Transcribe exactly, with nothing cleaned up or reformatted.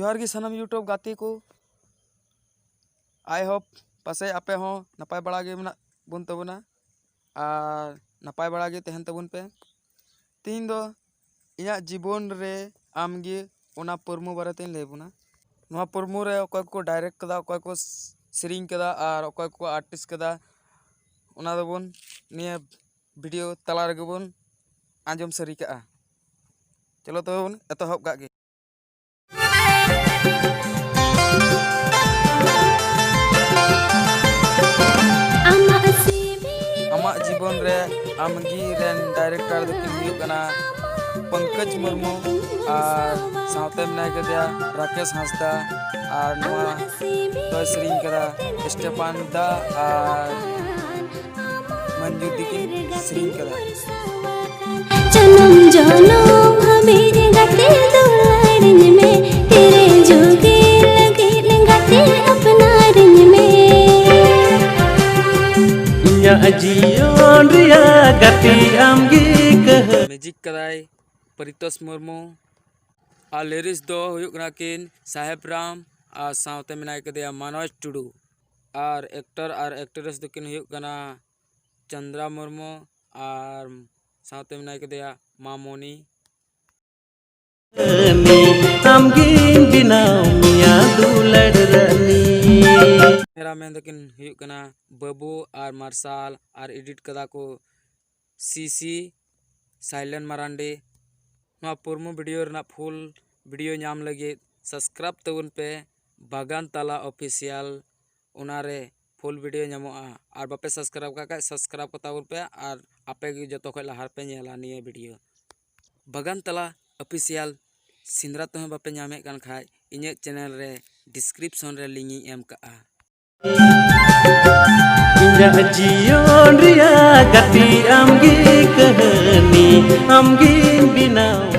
ᱡᱚᱦᱟᱨ ᱜᱮ ᱥᱟᱱᱟᱢ YouTube ᱜᱟᱛᱮ ᱠᱚ᱾ I hope ᱯᱟᱥᱮᱡ ᱟᱯᱮ ᱦᱚᱸ ᱱᱟᱯᱟᱭ ᱵᱟᱲᱟ ᱜᱮ ᱢᱮᱱᱟᱜ ᱵᱚᱱ ᱛᱟᱵᱚᱱᱟ ᱟᱨ ᱱᱟᱯᱟᱭ ᱵᱟᱲᱟ ᱜᱮ ᱛᱟᱦᱮᱱ ᱛᱟᱵᱚᱱ ᱯᱮ᱾ ᱛᱮᱦᱮᱧ ᱫᱚ ᱤᱧᱟᱹᱜ ᱡᱤᱵᱚᱱ ᱨᱮ ᱟᱢᱜᱮ, ᱚᱱᱟ ᱯᱨᱳᱢᱳ ᱵᱟᱨᱮᱛᱮᱧ ᱞᱟᱹᱭ ᱟᱵᱚᱱᱟ᱾ ᱱᱚᱣᱟ ᱯᱨᱳᱢᱳ ᱨᱮ ᱚᱠᱚᱭ ᱠᱚ ᱰᱟᱭᱨᱮᱠᱴ ᱠᱟᱫᱟ, ᱚᱠᱚᱭ ᱠᱚ ᱥᱮᱨᱮᱧ ᱠᱟᱫᱟ ᱟᱨ ᱚᱠᱚᱭ ᱠᱚ ᱟᱨᱴᱤᱥᱴ ᱠᱟᱫᱟ, ᱚᱱᱟ ᱫᱚᱵᱚᱱ ᱱᱤᱭᱟᱹ ᱵᱷᱤᱰᱤᱭᱳ ᱛᱟᱞᱟ ᱨᱮᱜᱮ ᱵᱚᱱ ᱟᱸᱡᱚᱢ ᱥᱟᱹᱨᱤ ᱠᱟᱜᱼᱟ᱾ ᱪᱚᱞᱚ ᱛᱚᱵᱮ ᱵᱚᱱ ᱮᱛᱚᱦᱚᱵ ᱠᱟᱜ ᱜᱮ᱾ ᱟᱢᱟᱜ ᱡᱤᱵᱚᱱ ᱨᱮ ᱟᱢᱜᱮ ᱨᱮᱱ ᱰᱟᱭᱨᱮᱠᱴᱚᱨ ᱫᱚᱠᱤᱱ ᱦᱩᱭᱩᱜ ᱠᱟᱱᱟ ᱯᱚᱝᱠᱚᱡᱽ ᱢᱩᱨᱢᱩ ᱟᱨ ᱥᱟᱶᱛᱮ ᱢᱮᱱᱟᱭ ᱠᱟᱫᱮᱭᱟ ᱨᱟᱠᱮᱥ ᱦᱟᱸᱥᱫᱟ ᱟᱨ ᱱᱚᱣᱟ ᱫᱚᱭ ᱥᱮᱨᱮᱧ ᱠᱟᱫᱟ ᱥᱴᱮᱯᱷᱟᱱ ᱫᱟ ᱟᱨ ᱢᱚᱧᱡᱩ ᱫᱤᱠᱤᱱ ᱥᱮᱨᱮᱧ ᱠᱟᱫᱟ᱾ ᱡᱚᱱᱚᱢ ᱡᱚᱱᱚᱢ ᱦᱟᱹᱵᱤᱡ ᱜᱟᱛᱮ ᱫᱩᱞᱟᱹᱲᱤᱧ ᱢᱮ, ᱛᱤᱨᱮ ᱡᱩᱜᱮ ᱞᱟᱹᱜᱤᱫ ᱜᱟᱛᱮ ᱟᱯᱱᱟᱨᱤᱧ ᱢᱮ᱾ ᱤᱧᱟᱹᱜ ᱡᱤᱭᱚᱱ ᱨᱮᱭᱟᱜ ᱜᱟᱛᱮ ᱟᱢᱜᱮ ᱠᱟᱹᱦᱱᱤ᱾ ᱢᱤᱭᱩᱡᱤᱠ ᱠᱟᱫᱟᱭ ᱯᱟᱨᱤᱛᱳᱥ ᱢᱩᱨᱢᱩ ᱟᱨ ᱞᱤᱨᱤᱠᱥ ᱫᱚ ᱦᱩᱭᱩᱜ ᱠᱟᱱᱟ ᱠᱤᱱ ᱥᱟᱦᱮᱵ ᱨᱟᱢ ᱟᱨ ᱥᱟᱶᱛᱮ ᱢᱮᱱᱟᱭ ᱠᱟᱫᱮᱭᱟ ᱢᱟᱱᱚᱡᱽ ᱴᱩᱰᱩ ᱟᱨ ᱮᱠᱴᱚᱨ ᱟᱨ ᱮᱠᱴᱨᱮᱥ ᱫᱚᱠᱤᱱ ᱦᱩᱭᱩᱜ ᱠᱟᱱᱟ ᱪᱚᱱᱫᱨᱟ ᱢᱩᱨᱢᱩ ᱟᱨ ᱥᱟᱶᱛᱮ ᱢᱮᱱᱟᱭ ᱠᱟᱫᱮᱭᱟ ᱢᱟᱢᱚᱱᱤ᱾ ᱟᱢᱜᱤᱧ ᱵᱮᱱᱟᱣ ᱢᱮᱭᱟ ᱫᱩᱞᱟᱹᱲ ᱨᱟᱹᱱᱤ᱾ ᱠᱮᱢᱮᱨᱟᱢᱮᱱ ᱫᱚᱠᱤᱱ ᱦᱩᱭᱩᱜ ᱠᱟᱱᱟ ᱵᱟᱹᱵᱩ ᱟᱨ ᱢᱟᱨᱥᱟᱞ ᱟᱨ ᱮᱰᱤᱴ ᱠᱟᱫᱟ ᱠᱚ ᱥᱤ ᱥᱤ ᱥᱟᱭᱞᱮᱱ ᱢᱟᱨᱟᱱᱰᱤ᱾ ᱱᱚᱣᱟ ᱯᱨᱳᱢᱳ ᱵᱷᱤᱰᱤᱭᱳ ᱨᱮᱱᱟᱜ ᱯᱷᱩᱞ ᱵᱷᱤᱰᱤᱭᱳ ᱧᱟᱢ ᱞᱟᱹᱜᱤᱫ ᱥᱟᱵᱥᱠᱨᱟᱭᱤᱵ ᱛᱟᱵᱚᱱ ᱯᱮ ᱵᱟᱜᱟᱱ ᱛᱟᱞᱟ ᱚᱯᱷᱤᱥᱤᱭᱟᱞ᱾ ᱚᱱᱟᱨᱮ ᱯᱷᱩᱞ ᱵᱷᱤᱰᱤᱭᱳ ᱧᱟᱢᱚᱜᱼᱟ᱾ ᱟᱨ ᱵᱟᱯᱮ ᱥᱟᱵᱥᱠᱨᱟᱭᱤᱵ ᱠᱟᱜ ᱠᱷᱟᱡ ᱥᱟᱵᱥᱠᱨᱟᱭᱤᱵ ᱠᱚ ᱛᱟᱵᱚᱱ ᱯᱮ, ᱟᱨ ᱟᱯᱮ ᱜᱮ ᱡᱚᱛᱚ ᱠᱷᱚᱡ ᱞᱟᱦᱟ ᱨᱮᱯᱮ ᱧᱮᱞᱟ ᱱᱤᱭᱟᱹ ᱵᱷᱤᱰᱤᱭᱳ᱾ ᱵᱟᱜᱟᱱ ᱛᱟᱞᱟ ᱚᱯᱷᱤᱥᱤᱭᱟᱞ ᱥᱮᱸᱫᱽᱨᱟ ᱛᱮᱦᱚᱸ ᱵᱟᱯᱮ ᱧᱟᱢᱮᱫ ᱠᱟᱱ ᱠᱷᱟᱡ, ᱤᱧᱟᱹᱜ ᱪᱮᱱᱮᱞ ᱨᱮ ᱰᱤᱥᱠᱨᱤᱯᱥᱚᱱ ᱨᱮ ᱞᱤᱝᱠ ᱤᱧ ᱮᱢ ᱠᱟᱜᱼᱟ᱾ ᱤᱧᱟᱹᱜ ᱡᱤᱭᱚᱱ ᱨᱮᱭᱟᱜ ᱜᱟᱛᱮ ᱟᱢᱜᱮ ᱠᱟᱹᱦᱱᱤ, ᱟᱢᱜᱮᱧ ᱵᱮᱱᱟᱣ᱾